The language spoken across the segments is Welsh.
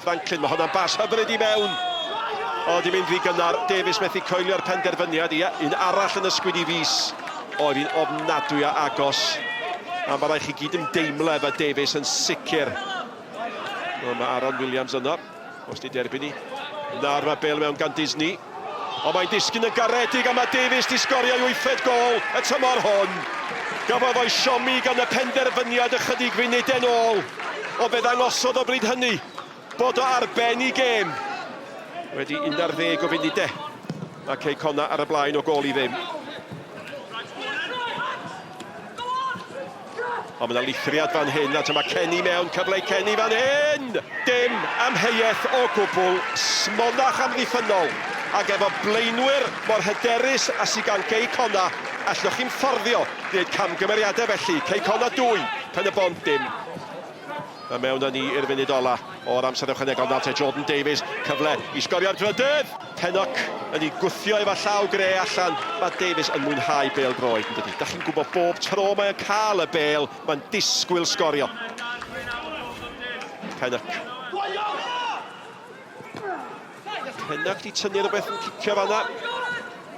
Franklin, mae hwnna'n bas hyfryd i mewn. O, di mynd rhy gynnar. Davies methu coelio'r penderfyniad. Ie, un arall yn ysgwyd i fus. Oedd hi'n ofnadwy o agos. A mae rhaid chi gyd ymdeimlo efo Davies yn sicr. O, mae Aaron Williams yno. Os di derbyn i. Nawr mae Bale mewn gan Disney. Ond mae'n disgyn yn garedig a mae Davies di sgorio ei wythfed gol y tymor hwn. Gafodd o'i siomi gan y penderfyniad ychydig funudau'n ôl, ond fe ddangosodd o bryd hynny bod o ar ben i gêm. Wedi 11 o funudau, mae Cei Connah ar y blaen o gôl i ddim. Ond mae yna lithriad fan hyn, a dyma Kenny mewn, cyfle i Kenny fan hyn! Dim amheuaeth o gwbl, smonach amddiffynnol, ac efo blaenwyr mor hyderus a sy gan Gei Connah, allwch chi'm fforddio gwneud camgymeriadau felly. Cei Connah 2, Pen-y-bont dim. A mewn â ni i'r funud ola o'r amser ychwanegol. Nawr te Jordan Davies, cyfle i sgorio'r drydydd! Pennock yn ei gwthio efo llaw gre allan. Mae Davies yn mwynhau bêl droed, yn dydi? Da chi'n gwybod bob tro mae o'n cael y bêl, mae'n disgwyl sgorio. Pennock. Pennock di tynnu rhywbeth yn cicio fanna.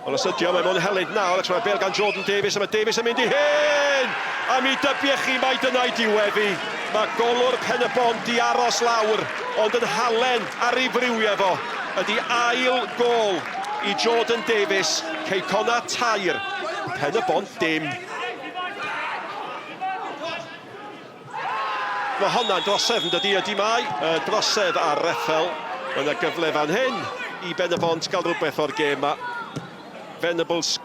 Ond os ydi o, mae mewn helynt nawr, ac mae'r bêl gan Jordan Davies, a mae Davies yn mynd i hyn! A mi dybiech chi mai dyna'i diwedd hi. Mae golwr Pen y Bont di aros lawr, ond yn halen ar ei friwiau fo ydi ail gôl i Jordan Davies, Cei Connah tair, Pen y Bont dim. Mae honna'n drosedd yn dydi? Ydy mae. Y drosedd ar Reffel. Mae yna gyfle fan hyn i Ben-y-bont gael rhywbeth o'r gêm ma. Venables.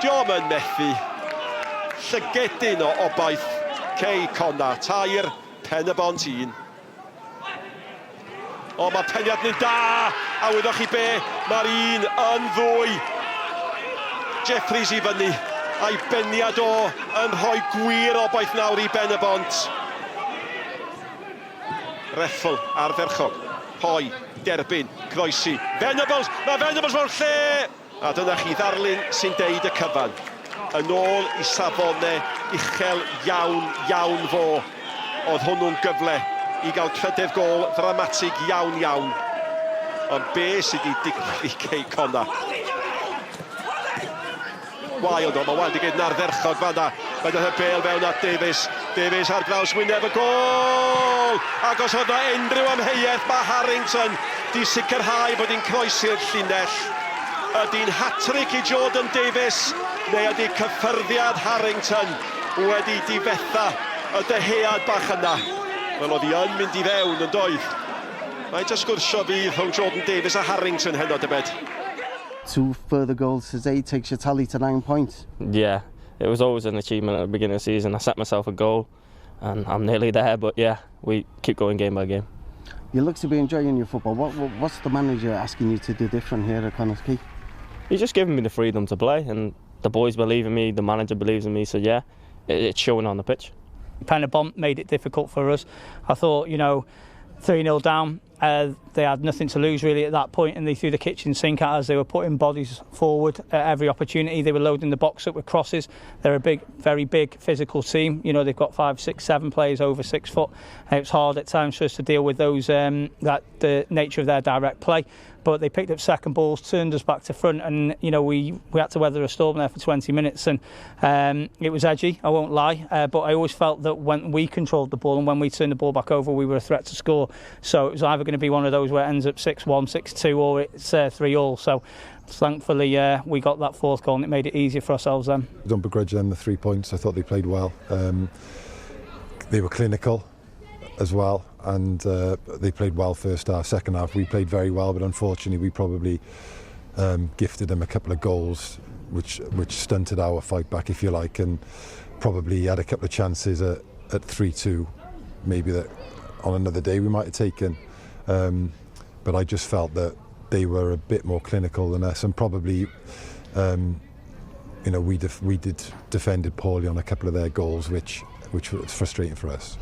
Diom yn methu. Llygedyn o obaith. Cei Connah tair, Pen-y-bont un. O, mae peniad yn da! A wyddoch chi be? Mae'r un yn ddwy. Jeffries i fyny, a'i beniad o yn rhoi gwir obaith nawr i Ben y Bont. Reffel ardderchog. Rhoi, derbyn, croesi. Venables! Mae Venables mewn lle! A dyna chi ddarlun sy'n deud y cyfan. Yn ôl i safone uchel iawn, iawn fo. Oedd hwnnw'n gyfle i gael trydedd gôl ddramatig iawn, iawn. Ond be sydd wedi digwydd i Cei Connah? Wild, o, mae Wild i gyd yn ardderchog fanna. Mae dod y bêl fewn at Davies. Davies ar draws wyneb y gôl! Ac os oedd na unrhyw amheuaeth, mae Harrington di sicrhau bod hi'n croesi'r llinell. Ydy'n hat-trick i Jordan Davies, neu ydy cyffyrddiad Harrington wedi difetha y dyhead bach yna? Wel, oedd hi yn mynd i fewn, yn doedd? Faint o sgwrsio fydd rhwng Jordan Davies a Harrington heno, dybed? Two further goals today takes your tally to nine points. Yeah, it was always an achievement at the beginning of the season. I set myself a goal and I'm nearly there, but yeah, we keep going game by game. You look to be enjoying your football. What, what, what's the manager asking you to do different here at Connah's Quay? He's just giving me the freedom to play, and the boys believe in me, the manager believes in me, so yeah, it, it's showing on the pitch. Penybont made it difficult for us. I thought, you know, 3-0 down, they had nothing to lose really at that point, and they threw the kitchen sink at us. They were putting bodies forward at every opportunity. They were loading the box up with crosses. They're a big, very big physical team. You know, they've got 5, 6, 7 players over 6 foot. And it's hard at times for us to deal with those that the nature of their direct play. But they picked up second balls, turned us back to front, and you know we had to weather a storm there for 20 minutes, and it was edgy, I won't lie, but I always felt that when we controlled the ball and when we turned the ball back over, we were a threat to score. So it was either going to be one of those where it ends up 6-1, 6-2, or it's 3-all. So thankfully we got that fourth goal and it made it easier for ourselves then. I don't begrudge them the 3 points. I thought they played well. They were clinical as well, and they played well first half. Second half we played very well, but unfortunately we probably gifted them a couple of goals which stunted our fight back, if you like, and probably had a couple of chances at 3-2 maybe that on another day we might have taken, but I just felt that they were a bit more clinical than us, and probably you know, we defended poorly on a couple of their goals, which was frustrating for us.